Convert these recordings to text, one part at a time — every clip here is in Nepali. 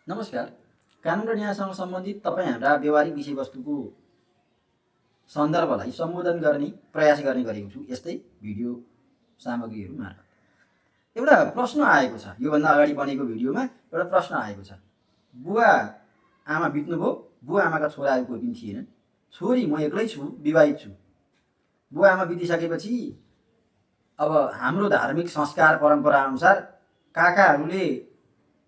नमस्कार। कानुन र न्यायसँग सम्बन्धित तपाईँ हाम्रा व्यवहारिक विषयवस्तुको सन्दर्भलाई सम्बोधन गर्ने प्रयास गर्ने गरेको छु यस्तै भिडियो सामग्रीहरू मार्फत। एउटा प्रश्न आएको छ, योभन्दा अगाडि बनेको भिडियोमा एउटा प्रश्न आएको छ। बुवा आमा बित्नुभयो, बुवा आमाका छोराहरू कोही पनि थिएनन्, छोरी म एक्लै छु, विवाहित छु। बुवा आमा बितिसकेपछि अब हाम्रो धार्मिक संस्कार परम्परा अनुसार काकाहरूले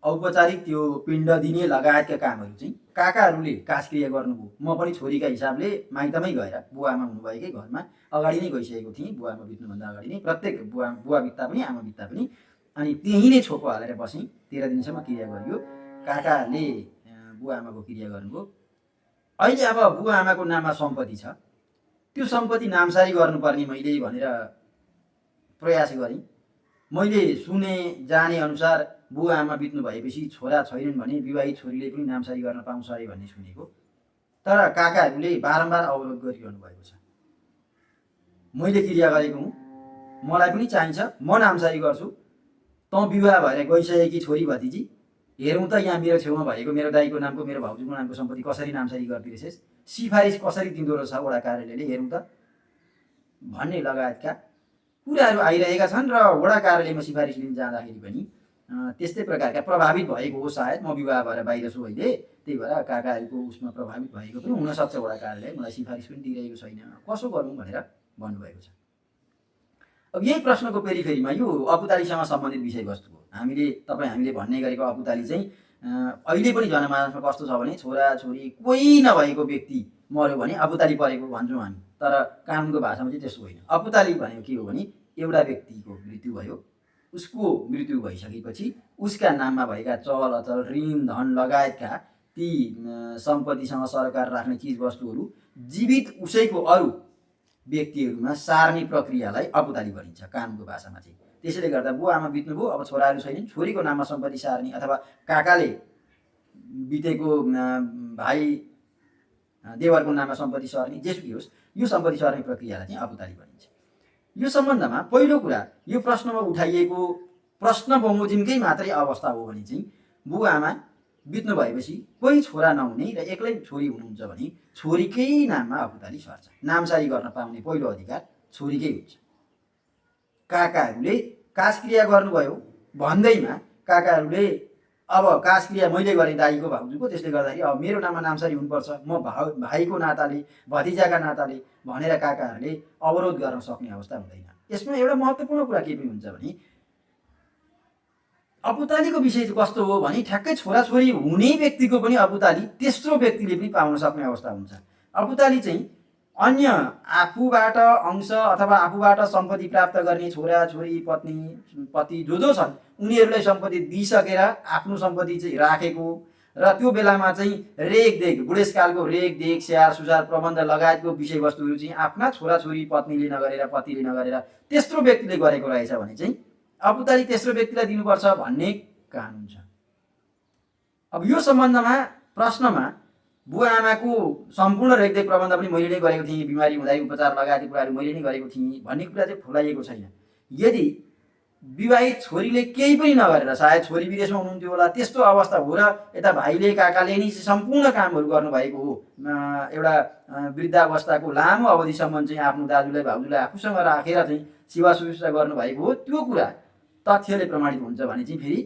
औपचारिक त्यो पिण्ड दिने लगायतका कामहरू चाहिँ काकाहरूले काजक्रिया गर्नुभयो। म पनि छोरीका हिसाबले माइतमै गएर बुवा आमा हुनुभएकै घरमा अगाडि नै गइसकेको थिएँ। बुवा आमा बित्नुभन्दा अगाडि नै प्रत्येक बुवा बित्दा पनि आमा बित्दा पनि अनि त्यहीँ नै छोपो हालेर बसेँ। 13 दिनसम्म क्रिया गरियो। काकाहरूले बुवा आमाको क्रिया गर्नुभयो। अहिले अब बुवा आमाको नाममा सम्पत्ति छ, त्यो सम्पत्ति नामसारी गर्नुपर्ने मैले भनेर प्रयास गरेँ। मैले सुने जाने अनुसार बुवा आमा बित्नु भएपछि छोरा छैनन् भने विवाहित छोरीले पनि नामसारी गर्न पाउँछ अरे भन्ने सुनेको। तर काकाहरूले बारम्बार अवरोध गरिरहनु भएको छ। मैले क्रिया गरेको हुँ, मलाई पनि चाहिन्छ, म नामसारी गर्छु। तँ विवाह भएर गइसकेकी छोरी भतिजी हेरौँ त यहाँ मेरो छेउमा भएको मेरो दाईको नामको मेरो भाउजूको नामको सम्पत्ति कसरी नामसारी गरिदिरहेछस्, सिफारिस कसरी दिँदो रहेछ वडा कार्यालयले हेरौँ त भन्ने लगायतका कुराहरू आइरहेका छन्। र वडा कार्यालयमा सिफारिस लिन जाँदाखेरि पनि त्यस्तै प्रकारका प्रभावित भएको हो। सायद म विवाह भएर बाहिर छु अहिले, त्यही भएर काकाहरूको उसमा प्रभावित भएको पनि हुनसक्छ। वडा कार्यालय मलाई सिफारिस पनि दिइरहेको छैन, कसो गरौँ भनेर भन्नुभएको छ। अब यही प्रश्नको पेरिफेरीमा यो अपुतालीसँग सम्बन्धित विषयवस्तु हो। हामीले भन्ने गरेको अपुताली चाहिँ अहिले पनि जनमानसमा कस्तो छ भने छोराछोरी कोही नभएको व्यक्ति मर्यो भने अपुताली परेको भन्छौँ हामी, तर कानुनको भाषामा चाहिँ त्यसो होइन। अपुताली भनेको के हो भने एउटा व्यक्तिको मृत्यु भयो, उसको मृत्यु भइसकेपछि उसका नाममा भएका चल अचल ऋण धन लगायतका ती सम्पत्तिसँग सरकार राख्ने चिजवस्तुहरू जीवित उसैको अरू व्यक्तिहरूमा सार्ने प्रक्रियालाई अपुताली भनिन्छ कानुनको भाषामा चाहिँ। त्यसैले गर्दा बुवा आमा बित्नुभयो, अब छोराहरू छैनन्, छोरीको नाममा सम्पत्ति सार्ने अथवा काकाले बितेको भाइ देवरको नाममा सम्पत्ति सर्ने जेसुकै होस्, यो सम्पत्ति सर्ने प्रक्रियालाई चाहिँ अपुताली भनिन्छ। यो सम्बन्धमा पहिलो कुरा, यो प्रश्नमा उठाइएको प्रश्न बमोजिमकै मात्रै अवस्था हो भने चाहिँ बुवा आमा बित्नु भएपछि कोही छोरा नहुने र एक्लै छोरी हुनुहुन्छ भने छोरीकै नाममा अपुताली सर्छ। नामसारी गर्न पाउने पहिलो अधिकार छोरीकै हुन्छ। काकाहरूले काजक्रिया गर्नुभयो भन्दैमा काकाहरूले अब काजक्रिया मैले गरेँ दाईको भाउजूको, त्यसले गर्दाखेरि अब मेरो नाममा नामसारी हुनुपर्छ, म भाइको नाताले भतिजाका नाताले भनेर काकाहरूले अवरोध गर्न सक्ने अवस्था हुँदैन। यसमा एउटा महत्त्वपूर्ण कुरा के पनि हुन्छ भने अपुतालीको विषय कस्तो हो भने ठ्याक्कै छोराछोरी हुने व्यक्तिको पनि अपुताली तेस्रो व्यक्तिले पनि पाउन सक्ने अवस्था हुन्छ। अपुताली चाहिँ अन्य आफूबाट अंश अथवा आफूबाट सम्पत्ति प्राप्त गर्ने छोराछोरी पति जो छन् उनीहरूलाई सम्पत्ति दिइसकेर आफ्नो सम्पत्ति चाहिँ राखेको र त्यो बेलामा चाहिँ रेखदेख बुढेसकालको रेखदेख स्याहार सुसार प्रबन्ध लगायतको विषयवस्तुहरू चाहिँ आफ्ना छोराछोरी पत्नीले नगरेर पतिले नगरेर तेस्रो व्यक्तिले गरेको रहेछ भने चाहिँ अपुताली तेस्रो व्यक्तिलाई दिनुपर्छ भन्ने कानुन छ। अब यो सम्बन्धमा प्रश्नमा बुवा आमाको सम्पूर्ण रेखदेख प्रबन्ध पनि मैले नै गरेको थिएँ, बिमारी हुँदा उपचार लगायतको कुराहरू मैले नै गरेको थिएँ भन्ने कुरा चाहिँ फुलाइएको छैन। यदि विवाहित छोरीले केही पनि नगरेर, सायद छोरी विदेशमा हुनुहुन्थ्यो होला, त्यस्तो अवस्था हो र यता भाइले काकाले नै सम्पूर्ण कामहरू गर्नुभएको हो, एउटा वृद्धावस्थाको लामो अवधिसम्म चाहिँ आफ्नो दाजुलाई भाउजूलाई आफूसँग राखेर चाहिँ सेवा सुश्रूषा गर्नुभएको हो, त्यो कुरा तथ्यले प्रमाणित हुन्छ भने चाहिँ फेरि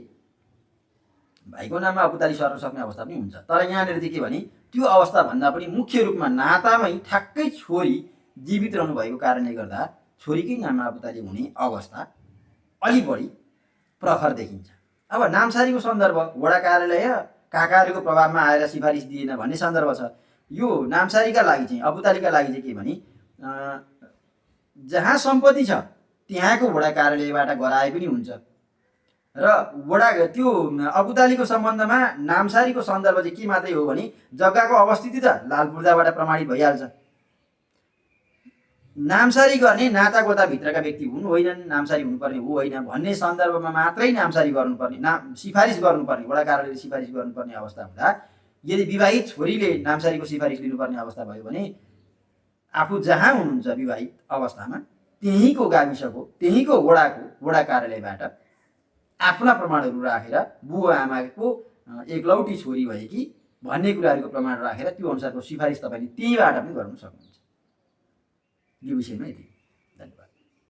भाइको नाममा अपुताली सर्न सक्ने अवस्था पनि हुन्छ। तर यहाँनिर चाहिँ के भने त्यो अवस्था भन्दा पनि मुख्य रूपमा नातामै ठ्याक्कै छोरी जीवित रहनु भएको कारणले गर्दा छोरीकै नाममा अपुताली हुने अवस्था अलि बढी प्रखर देखिन्छ। अब नामसारीको सन्दर्भ वडा कार्यालय काकाहरूको प्रभावमा आएर सिफारिस दिएन भन्ने सन्दर्भ छ। यो नामसारीका लागि चाहिँ अपुतालीका लागि चाहिँ के भने जहाँ सम्पत्ति छ त्यहाँको वडा कार्यालयबाट गराए पनि हुन्छ र वडा त्यो अपुतालीको सम्बन्धमा नामसारीको सन्दर्भ चाहिँ के मात्रै हो भने जग्गाको अवस्थिति त लाल पूर्जाबाट प्रमाणित भइहाल्छ। नामसारी गर्ने नातागोताभित्रका व्यक्ति हुन् होइनन्, नामसारी हुनुपर्ने हो होइन भन्ने सन्दर्भमा मात्रै नामसारी गर्नुपर्ने सिफारिस गर्नुपर्ने वडा कार्यालयले सिफारिस गर्नुपर्ने अवस्था हुँदा यदि विवाहित छोरीले नामसारीको सिफारिस लिनुपर्ने अवस्था भयो भने आफू जहाँ हुनुहुन्छ विवाहित अवस्थामा त्यहीँको गाविसको त्यहीँको वडा कार्यालयबाट आफ्ना प्रमाणहरू राखेर बुवा आमाको एकलौटी छोरी भएकी भन्ने कुराहरूको प्रमाण राखेर त्यो अनुसारको सिफारिस तपाईँले त्यहीँबाट पनि गराउन सक्नुहुन्छ। यो विषयमा यति।